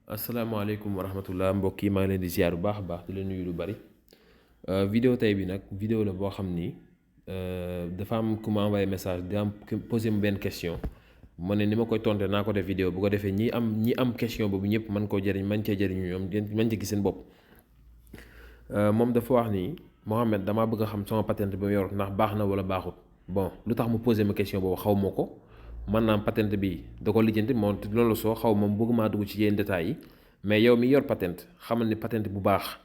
asalaamaaleykum wa rahmatullah mbokk yi maa ngi leen di ziar bu baax a baax di leen nuyu lu bari vidéo tey bi nag vidéo la boo xam ni dafa am ku ma envoyé message di am posé mu benn question ma ne ni ma koy tonte naa ko def vidéo bu ko defee ñi am question boobu ñëpp mën koo jëriñ mën cee jëriñu ñoom mën ci gis seen bopp. moom dafa wax ni Mohamed damaa bëgg a xam sama patente bi ma yor ndax baax na wala baaxut. Bon lu tax mu posé ma question boobu xaw ma ko. man naam patente bi da ko lijjanti moom loolu soo xaw moom bëgg maa dugg ci yenn détails yi mais yow mi yor patente xamal ni patente bu baax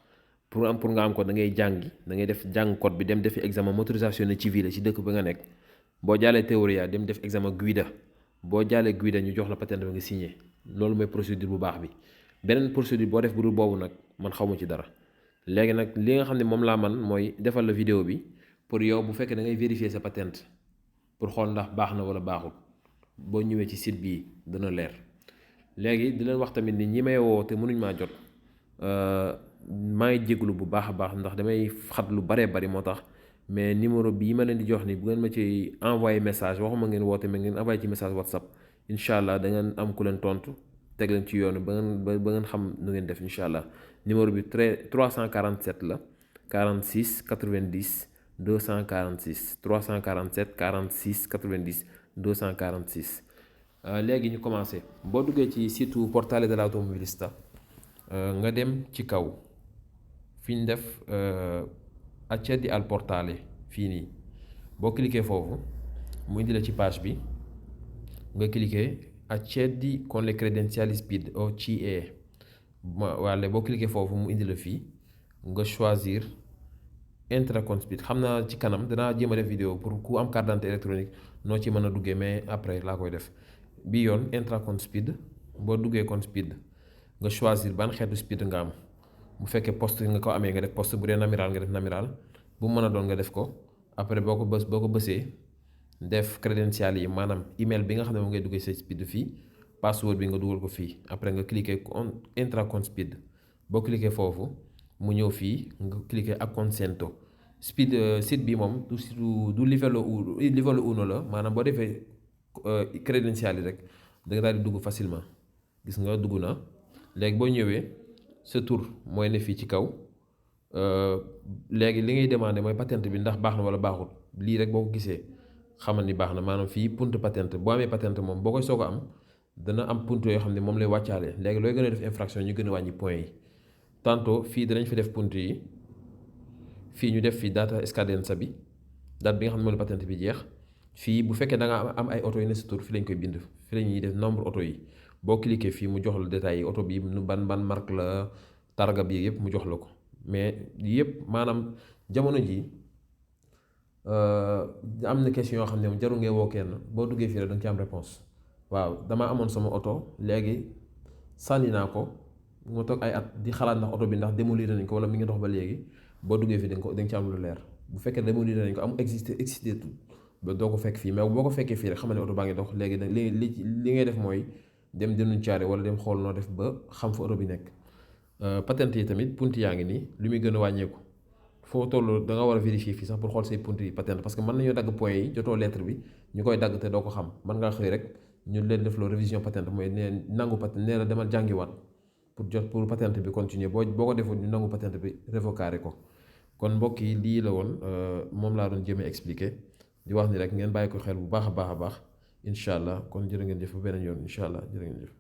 pour nga am ko da ngay jàngi da ngay def jàng code bi dem defi examen motorisation civile ci dëkk ba nga nekk. boo jaalee théoria dem def examen guida boo jaalee guida ñu jox la patente ba nga signé loolu mooy procédure bu baax bi. beneen procédure boo def bu dul boobu nag man xaw ma ci dara léegi nag li nga xam ne moom laa man mooy defal la vidéo bi pour yow bu fekkee da ngay vérifier sa patente pour xool ndax baax na wala baaxul. boo ñëwee ci site bii dana leer léegi di leen wax tamit ni ñi may woo te mënuñ maa jot maa ngi jéglu bu baax a baax ndax damay xat lu baree bari moo tax mais numéro bii ma leen di jox ni bu ngeen ma ci envoyé message waxuma ngeen woote mais ngeen envoyé ci message WhatsApp incha allah da ngeen am ku leen tontu teg leen ci yoonu ba ngeen xam nu ngeen def incha allah numéro bi 347 la 46 90 246 347 46 90 246. léegi ñu commencé boo duggee ci site Portale dell'Automobilista nga dem ci kaw fi ñu def accedi al portale fii nii boo cliquer foofu mu indi la ci page bi nga cliquer accedi con le credenziali SPID o CE walla boo cliquer foofu mu indi la fii nga choisir Entra con SPID xam naa ci kanam danaa jéem a def vidéo pour ku am carte d'identité électronique noo ci mën a duggee mais après laa koy def bii yoon Entra con SPID boo duggee con SPID nga choisir ban xeetu SPID nga am bu fekkee poste nga ko amee nga def poste bu dee namiral nga def namiral bu mu mën a doon nga def ko après boo ko bësee def crédential yi maanaam email bi nga xam ne moom ngay duggee sa SPID fii password bi nga dugal ko fii après nga cliquer Entra con SPID boo cliquer foofu mu ñëw fii nga cliquer acconsento SPID site bi moom du livello 1 la maanaam boo defee crédential yi rek da nga daal di dugg facilement gis nga dugg na léegi boo ñëwee sa tur mooy ne fii ci kaw léegi li ngay demandé mooy patente bi ndax baax na wala baaxul lii rek boo ko gisee xamal ni baax na maanaam fii punte patente boo amee patente moom boo koy soog a am dana am punte yoo xam ne moom lay wàccaale léegi looy gën a def infraction ñu gën a wàññi point yi tantôt fii danañ fi def punte yi fii ñu def fii data scadenza bi date bi nga xam ne moom la patente bi jeex fii bu fekkee da nga am ay oto yu ne sa tur fii lañ koy bind fii la ñuy def nombre oto yi boo cliquer fii mu jox la détails yi oto bi ban marque la targa bi yëpp mu jox la ko mais yëpp maanaam jamono ji am na question yoo xam ne jarul ngay woo kenn boo duggee fii rek da nga ci am réponse waaw damaa amoon sama oto léegi sànni naa ko nga toog ay at di xalaat ndax oto bi ndax démolir nañ ko wala mi ngi dox ba léegi boo duggee fii da nga ci am lu leer bu fekkee démolir nañ ko am existé tout ba doo ko fekk fii mais boo ko fekkee fii rek xam ne oto baa ngi dox léegi nag li ngay def mooy dem dénoncer wala dem xool noo def ba xam fa oto bi nekk. patente yi tamit punt yaa ngi nii lu muy gën a wàññeeku foo toll da nga war a vérifier fii sax pour xool say punt yi patente parce que mën nañoo dagg point yi jotoo lettre bi ñu koy dagg te doo ko xam mën ngaa xëy rek ñu leen def loo révision patente mooy nee nangu patente nee la demal jàngiwaat pour patente bi continuer boo ko defoon ñu nangu patente bi révoquer ko kon mbokk yi lii la woon moom laa doon jéemee expliquer di wax ni rek ngeen bàyyi ko xel bu baax a baax a baax incha allah kon jërë ngeen jëf ba beneen yoon incha allah jërë ngeen jëf.